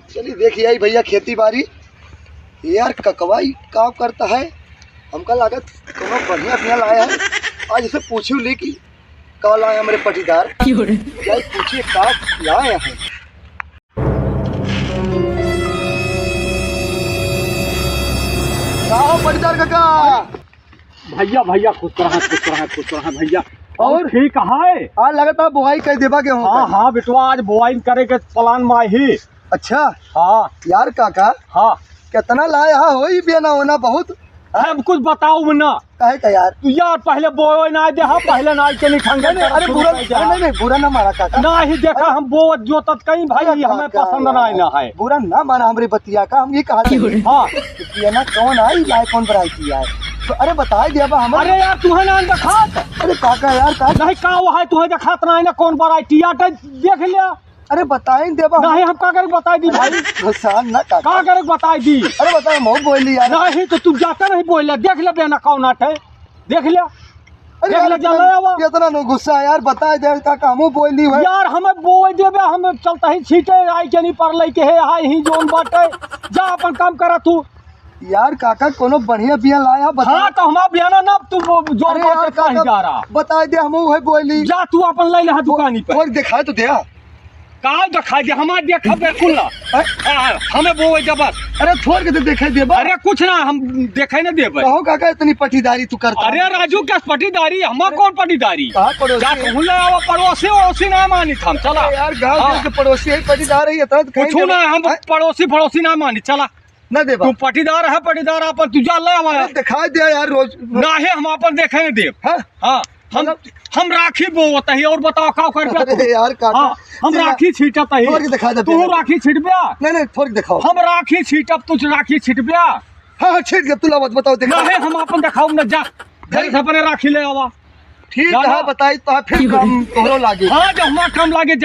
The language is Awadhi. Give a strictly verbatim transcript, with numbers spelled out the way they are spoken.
चलिए देखिए आई भैया खेती बारी। यार ककवा ई का करता है, हमका लागत कोनो बढ़िया बढ़िया लाया है। आज इसे पूछू ली कि का लाए हमरे पटीदार। क्यों रे? क्या पूछिए का लाए हैं। का हो पटीदार काका? भैया, भैया, खुश रहा, खुश रहा, खुश रहा भैया। और? और ठीक है। हाँ, लगता है बोआई कर देबा गेहूं हाँ, का। हाँ, बेटवा, आज बोआई करे के प्लान में ही। अच्छा। हाँ। यार काका, हाँ। कितना लाया है, होई बिया ना होना बहुत। हम कुछ बताओ ना। काहे का यार? तू यार पहले बोए ना दे, हाँ, पहले ना के नहीं ठंगन नहीं, अरे बुरा, अरे नहीं, नहीं, बुरा ना माना काका। ना ही देखा, अरे हम बोवत जोतत कहीं भाई, अरे ये हमें काका पसंद ना यार, आए ना है। बुरा ना माना हमरे बतिया का, हम ये कहा थे। हाँ। कि ये ना कौन आई, लाए कौन वैरायटी आए। तो अरे बताए दे अब हम। अरे यार, तुम्हें ना दिखात। अरे काका यार, का नहीं का वो है, तुम्हें दिखात ना है ना, कौन वैरायटी आटे, देख लिया। अरे बताए देबा हम। नहीं, हम का करे बताई दी भाई? गुस्सा ना काका। का करे बताई दी? अरे बताए, हम बोली यार। नहीं तो तू जाता नहीं बोल, देख ले बे ना कौन आटे, देख ले। अरे देख यार, ले, इतना, चला आवा। इतना नो गुस्सा है यार, बताए दे काका, हमहू बोली है। यार, हमें बोए देबे, हमें चलता ही छीटे, आई के नहीं पर लई के है, हाय ही जोन बाटे, जा अपन काम करा तू। यार काका, कोनो बढ़िया बिया लाया, बता। हाँ, तो हमार बिया ना, ना, तू वो जोन अरे बाटे यार कहीं काका, जा रहा। बताए दे, हमहू है बोली। जा तू अपन ले ले, हाँ, दुकानी पे। और दिखाए तो दे। का दिखाई दे? हमार देखा बिल्कुल ना। हैं? हाँ, हमें वो जबस। अरे छोड़ के तो देखे देबा। अरे कुछ ना, हम देखे ना देबे। कहो काका, इतनी पटीदारी तू करता अरे है। राजू, क्या पटीदारी? हमार कौन पटीदारी? कहाँ पड़ोसी जा है? तू ले आवा पड़ोसी, वड़ोसी ना मानी हम, चला। अरे यार, गाँव हाँ। के पड़ोसी है, पटीदार है, इतना तो कहीं कुछ ना, देबा। हम हैं? पड़ोसी, पड़ोसी ना मानी, चला। ना देबा। तू पटीदार है, पटीदार अपन, तू जा ले आवा। अरे दिखाई दे यार, रोज। ना है, हम अपन देखे नहीं देब। हाँ? हाँ। हम, मतलब हम राखी बोवत ही, और बताओ का कर अरे यार, काका। हाँ, हम तेरा राखी छीटत ही। तोड़ के दिखा दे तू पहले। राखी छीटब्या? नहीं, नहीं, थोड़ के दिखाओ। हम राखी छीटब, तू राखी छीटब्या? हाँ, हाँ, छीट दे, तू लावत बताओ, दिखा। नहीं, हम अपन दिखाओ न, जा। घर से अपने राखी ले आवा। ठीक जा है, ना। बताई तो फिर काम तोहरो लागे। हाँ, जो हमार काम लागे, जा।